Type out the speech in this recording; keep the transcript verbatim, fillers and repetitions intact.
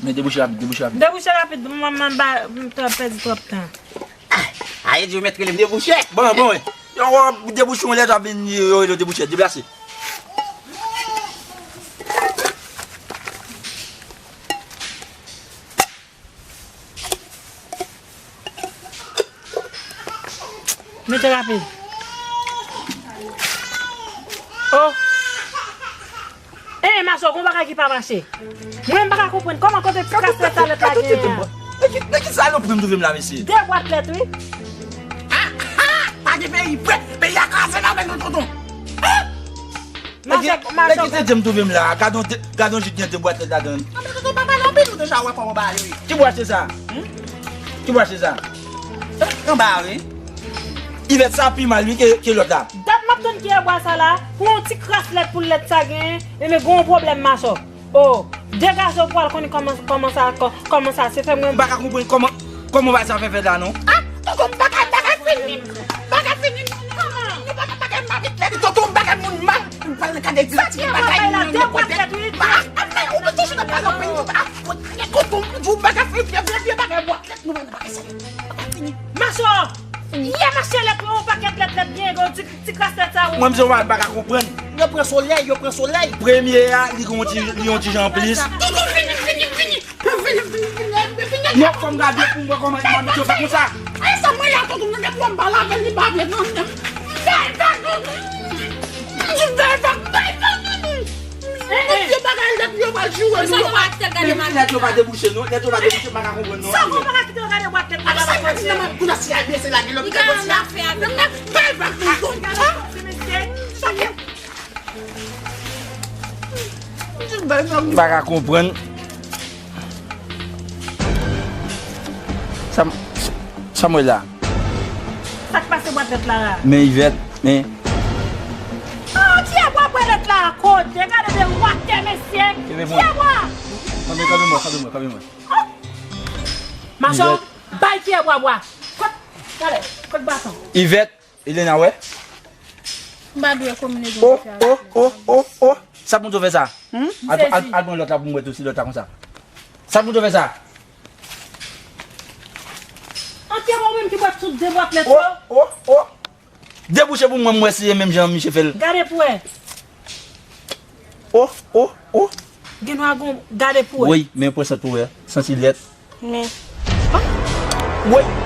Men debouche rapid, debouche rapid. Debouche rapid, mwen, mwen ba, m t ap pèdi twòp tan. Aye, Dye mèt rele m debouche. Bon, bon, wi. Yo, yo, debouche, yon lè ap vin, yo, yo, debouche, deplase. Mete rapid. Oh. Eh, Maso, gon bagay ki pa mache. Mwen, m pa ka konprann kòman kote ti kras lèt sa lèt la genyen an. Nan ki, nan ki salopri m twouve m la, mesye? De bwat lèt, wi. Ah, ah, pa gen peyi, peyi a kraze nan men nou, tonton. Ah! Nèg ki, nèg ki te di m twouve m la, gad on, gad on jit gen de bwat lèt ladan l. Anben tonton, pa pale anpil, ou deja wè kòman bagay yo ye. Ki bwat se sa? Hmm? Ki bwat se sa? Anba, wi. Ivèt, sa pi mal, wi, ke, ke lòt la. Dat m ap tann kiyè bwa sa la, pou yon ti kras lèt pou lèt sa genyen, enben gon pwoblèm, Maso. Oh, degaje w pou al konnen kòman, kòman sa, kò-, kòman sa se fè mwen. M pa ka konprann kòman, kòman bagay sa fè fèt la, non. Ah, tonton, bagay, bagay fini. Bagay fini. Kòman? Nou pa ka bagay mal. Tonton, bagay moun mal. Ou pral nan kade di ti bagay moun nan kote. Ah, ah, ou toujou nan pale anpil. Ah, tonton, ou bagay fini, vye, vye, vye bagay bwa. Nou pa nan bagay sa. Bagay fini. Maso! Yè mache lèt, yon pakèt lèt, lèt, gen, gen, ti, ti kras lèt sa, ou. Mwen, msye, w pa ka konprann. Yo pran solèy, yo pran solèy. Premye a, li gon ti, li yon ti jan plis. Tonton, vini, vini, vini. Vini, vini, vini, vini. Non, fò m gade pou m wè kòman mamit yo fè konsa. Ay, sa mwen la, tonton, mwen gen pwoblèm pale avè l, li pa vle tande. Bèl bèl, tonton. Bèl bèl, bèl bèl, tonton. Mesye, bagay lèt yo pral joure nou, yo pa. Lèt yo pa debouche, non. Lèt yo pa debouche, m pa ka konprann, non. Sa, ou pa ka kite yo gade bwat lèt la, papa. Kounye a si al blese la, gen lòt. Li ka al nan fè avè l. Bèl bèl, tonton. Sa gen. M pa ka konprann. Sa m, sa m wè la. Sa k pase bwat lèt la a? Men Ivèt, men. Oh, kiyè bwa bwè lèt la a kote? Gade de watè, mesye. Kiyè bwa? Kanpe, kanpe mwen, kanpe mwen, kanpe mwen. Maso, bay kiyè bwa bwa. Kot, gade, kot baton? Ivèt. Elena, wè. M pa dwe kombinezon. Oh, oh, oh, oh, oh. Sa pou nou fè sa? Hmm? Al, al, al pran lòt la pou m wè tou si lòt la konsa. Sa pou nou fè sa? Anke mwen menm ki bwè tout de bwat lèt yo. Oh, oh, oh. Debouche pou mwen, m wè si e menm jan misye fè l. Gade pou wè. Oh, oh, oh. Gen dwa gon, gade pou wè. Wi, men pran sant pou wè. Santi lèt. Men. Woy!